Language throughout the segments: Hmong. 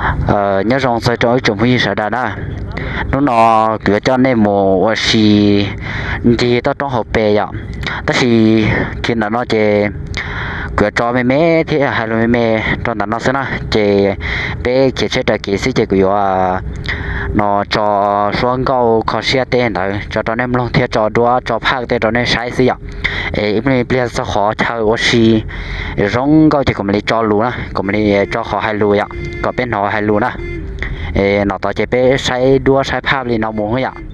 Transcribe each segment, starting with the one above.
Nyob zoo txog rau ib tsoom phooj ywg sawv daws na. Hnub no kuv yuav coj nej mus ua si ncig toj roob hauv pes yom. Tab sis kiag ntawm no ces kuv yuav tso me me thiab hais lus me me rau ntawm no xwb na. Ces peb khiav tsheb raws kev xwb ces kuv yuav no tso suab nkauj kho siab tej ntawd tso rau nej mloog thiab tso duab tso phaj tej rau nej saib xwb yom. Es ib pliag txog qhov chaw ua si zoo nkauj ces kuv mam li tso lus na, kuv mam li tso qhov hais lus yom, kom peb hnov hais lus na. Es no tod ces peb saib duab saib phaj li no mus yom.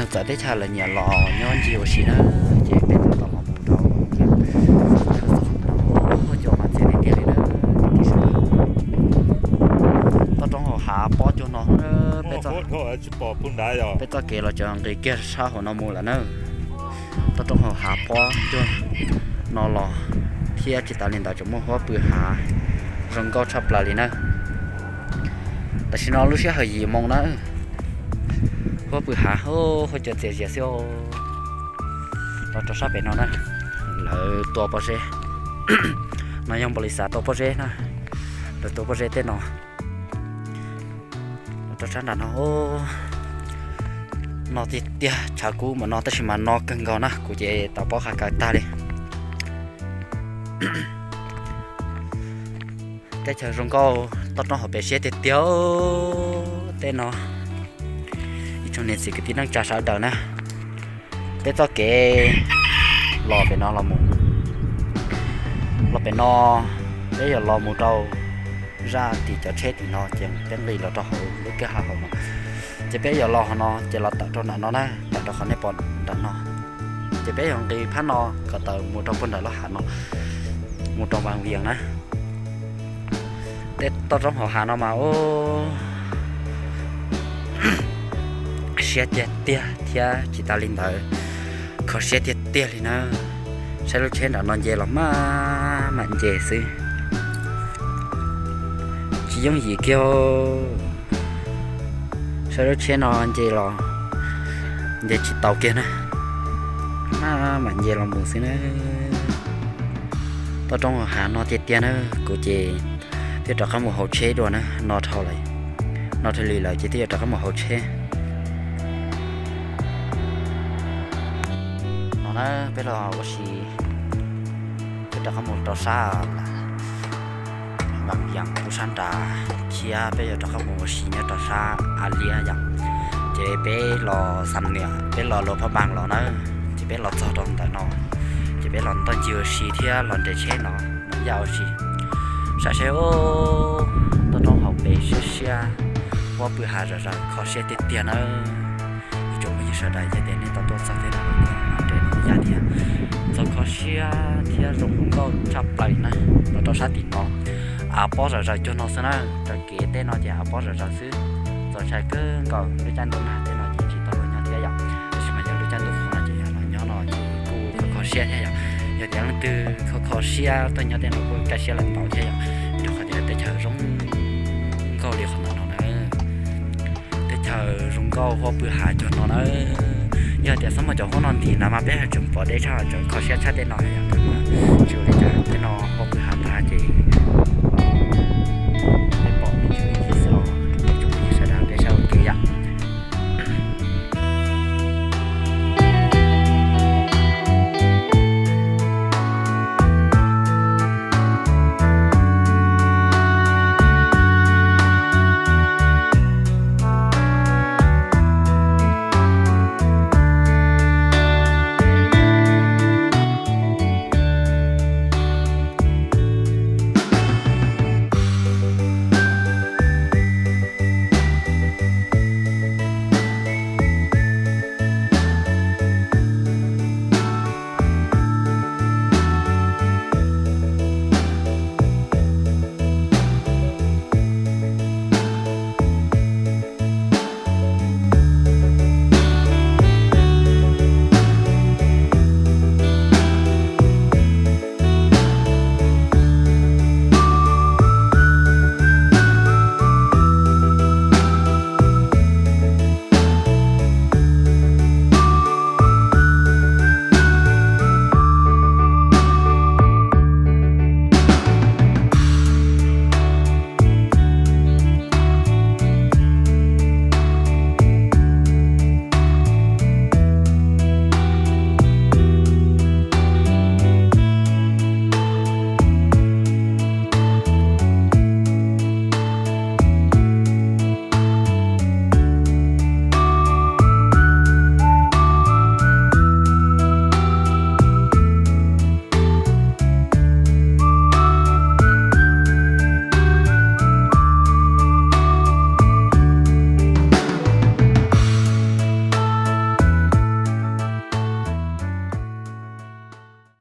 Txawm teb chaws lawv nyiam los nyob ncig ua si na, ces peb tau los mus rau kiag, txog qhov no, cua mas txias tiag tiag li na. Tib si toj roob hauv hav pob cuag no, peb txoj kev los tseem nqis kiag sab hauv no mus lawm na. Toj roob hauv hav pob cuag no los thiab tsis tas li ntawd tseem muaj huab pw hav zoo nkauj tshaj plaws li na. Tam sim no lub sij hawm yim moo na, huab pw hav huab cua txias zias xwb. Los rau sab pem no na, lawv tua pob zeb, no yog npaum li xav tua pob zeb na, lawv tua pob zeb tej no. Rau sab nram no, no tiag tiag, tshav kub mas no tab sis mas no kawg nkaus na, kuv ces tau pob qhov kaw tag li. Teb chaws zoo nkauj, toj roob hauv pes siab tiag tiag tej no. Ib tsoom niam txiv kwv tij neej tsa sawv daws na, peb txoj kev los pem no los mus, los pem no, peb yuav los mus rau zaj tim cov tsheb tim no ces peb nqis los rau hauv lub kwj ha hauv no, ces peb yuav los hauv no ces los tawm rau nram no na, tawm rau qhov nej pom nram no, ces peb yuav nqis phab no kom tawm mus rau puag nram lub hav no, mus rau Vaj Vias na. Tej toj roob hauv hav no mas ub, siab tiag tiag thiab tsis tas li ntawd, kho siab tiag tiag li na. Saib lub tsheb nram no nce los maj mam nce xwb, tsis yooj yim kiag. Saib lub tsheb no nce los nce tsis tau kiag na, maj mam nce los mus xwb na. Toj roob hauv hav no tiag tiag na, kuv ces twb rov qab mus hauv tsheb dua na, no dhau lawm, no dhau li lawm ces twb yuav rov qab mus hauv tsheb. No na, peb los ua si, peb rov qab mus rau sab Vaj Vias pub sab nrad thiab peb yuav rov qab mus ua si nyob rau sab A Liab yom. Ces peb los Xam Niam, peb los Luas Phab Npas los na, ces peb los txog rau ntawm no, ces peb los ntoj ncig ua si thiab los nres tsheb no, mus yaj ua si. Saib seb, toj roob hauv pes siab siab, huab pw hav zom zaws, kho siab tiag tiag nawb. Ib tsoom phooj ywg sawv daws, yog tias nej tau tuaj txog tej no los nres mus yaj thiab, txog kho siab thiab zoo nkauj tshaj plaws na. Los rau sab tim no, av pob zom zaws cuag no xwb na, raws kev tej no ces av pob zom zaws xwb. Txaus ntshai kawg nkaus, lub caij ntuj nag tej no ces tsis tau los nyob thiab yom, tab sis mas yog lub caij ntuj qhua no ces yog los nyob no ces kuj kho kho siab thiab yom. Yog tias leej twg kho kho siab tuaj nyob tej no kuj kaj siab lawm ntau thiab yom, rau qhov tias teb chaws zoo nkauj li qhov no no na. Teb chaws zoo nkauj huab pw hav cuag no na. Yog tias xob muaj cov huab no ntim no mas peb tseem pom deb tshaj, tseem kho siab tshaj tej no yom.